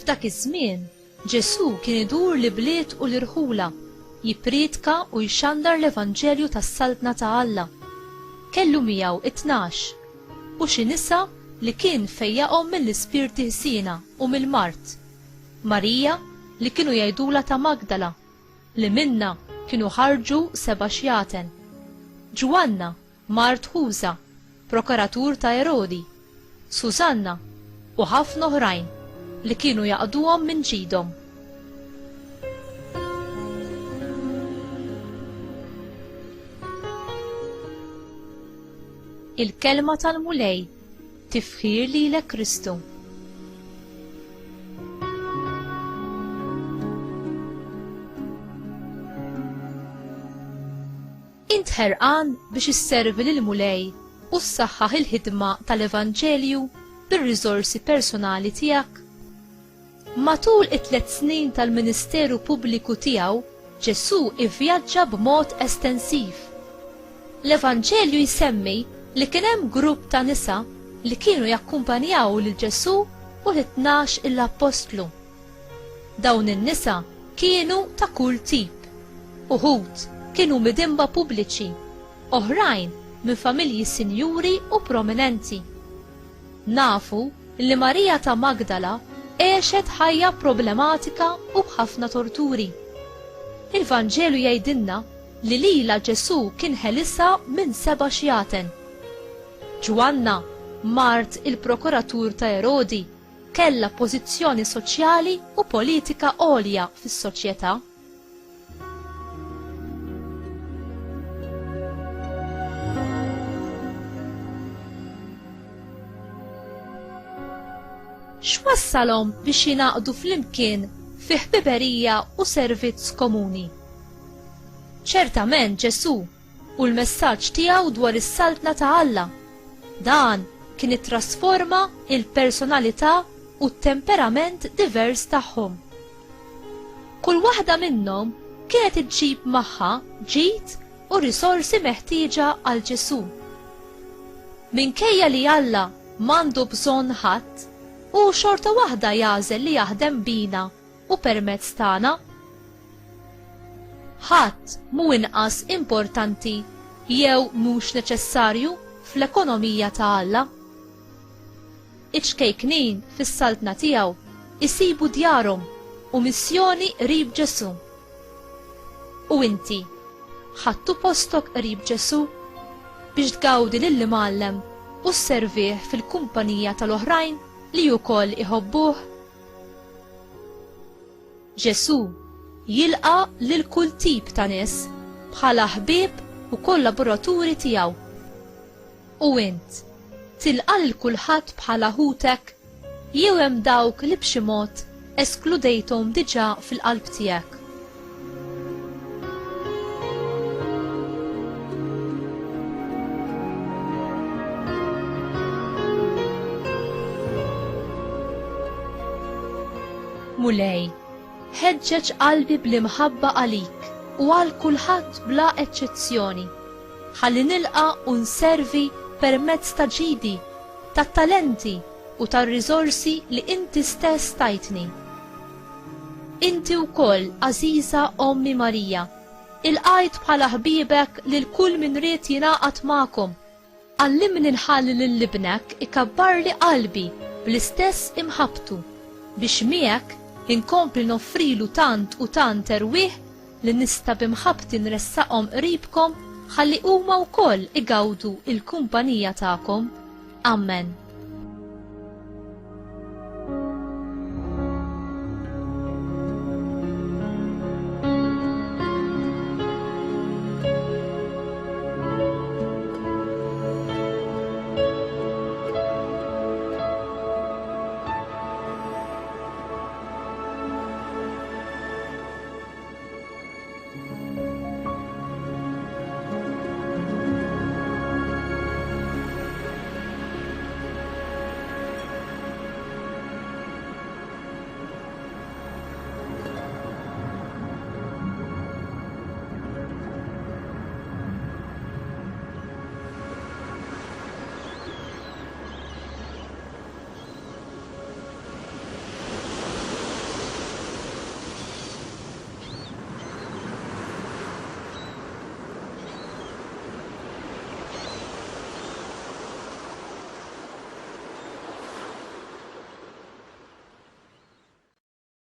F'dak iż-żmien, Ġesù kien idur l-ibliet u l-irħula, jippriedka u jxandar l-evanġelju tas-Saltna ta' Alla. Kellu miegħu it-Tnax, u xi nisa li kien fejjaqhom mill-ispirti ħżiena u mill-mard, Marija li kienu jgħidulha ta' Magdala, li minnha kienu ħarġu seba' xjaten, Ġwanna, mart Ħuża, prokuratur ta' Erodi, Susanna, u ħafna oħrajn li kienu jaqduhom minn ġidhom. Il-Kelma tal-Mulej, Tifħir lilek Kristu. Int ħerqan biex isservi lill-Mulej u ssaħħaħ il-ħidma tal-evanġelju bir-riżorsi personali tiegħek? Matul it-tlett snin tal-ministeru pubbliku tiegħu, Ġesù ivvjaġġa b'mod estensiv. L-Evanġelju jsemmi li kien hemm grupp ta' nisa li kienu jakkumpanjaw lil Ġesù u lit-tnax il-appostlu. Dawn in-nisa kienu ta' kull tip. Uħud kienu midinba pubbliċi, oħrajn minn familji sinjuri u prominenti. Nafu li Marija ta' Magdala għexet ħajja problematika u b'ħafna torturi. Il-Vanġelu jgħidilna li lilha Ġesù kien ħelisha minn seba' xjaten. Ġwanna, mart il-prokuratur ta' Erodi, kellha pożizzjoni soċjali u politika għolja fis-soċjetà. X'wassalhom biex jingħaqdu flimkien fi ħbiberija u servizz komuni? Ċertament Ġesù u l-messaġġ tiegħu dwar is-Saltna ta' Alla. Dan kien ittrasforma l-personalità u t-temperament divers tagħhom. Kull waħda minnhom kienet iġġib magħha ġid u risorsi meħtieġa għal Ġesù. Minkejja li Alla m'għandu bżonn ħadd, hu xorta waħda jagħżel li jaħdem bina u permezz tagħna. Ħadd mhu inqas importanti jew mhux neċessarju fl-ekonomija ta' Alla. Iċ-ċkejknin fis-Saltna tiegħu jsibu djarhom u missjoni qrib Ġesù. U inti, ħadtu postok qrib Ġesù biex tgawdi lill-Imgħallem u sservih fil-kumpanija tal-oħrajn li wkoll iħobbuh? Ġesù jilqa' lil kull tip ta' nies bħala ħbieb u kollaboraturi tiegħu. U int, tilqa' lil kulħadd bħala ħutek jew hemm dawk li b'xi mod eskludejthom diġà fil-qalb tiegħek? Mulej, ħeġġeġ qalbi bl-imħabba għalik u għal kulħadd bla eċċezzjoni, ħalli nilqa' u nservi permezz ta' ġidi, tat-talenti u tar-riżorsi li inti stess tajtni. Inti wkoll, għażiża Ommi Marija, ilqajt bħala ħbiebek lil kull min ried jingħaqad magħkom. Għallimni nħalli lil Ibnek ikabbarli qalbi bl-istess imħabbtu, biex miegħek inkompli noffrilu tant u tant erwieħ li nista' b'imħabbti nressaqhom qribkom ħalli huma wkoll igawdu l-kumpanija tagħkom. Ammen.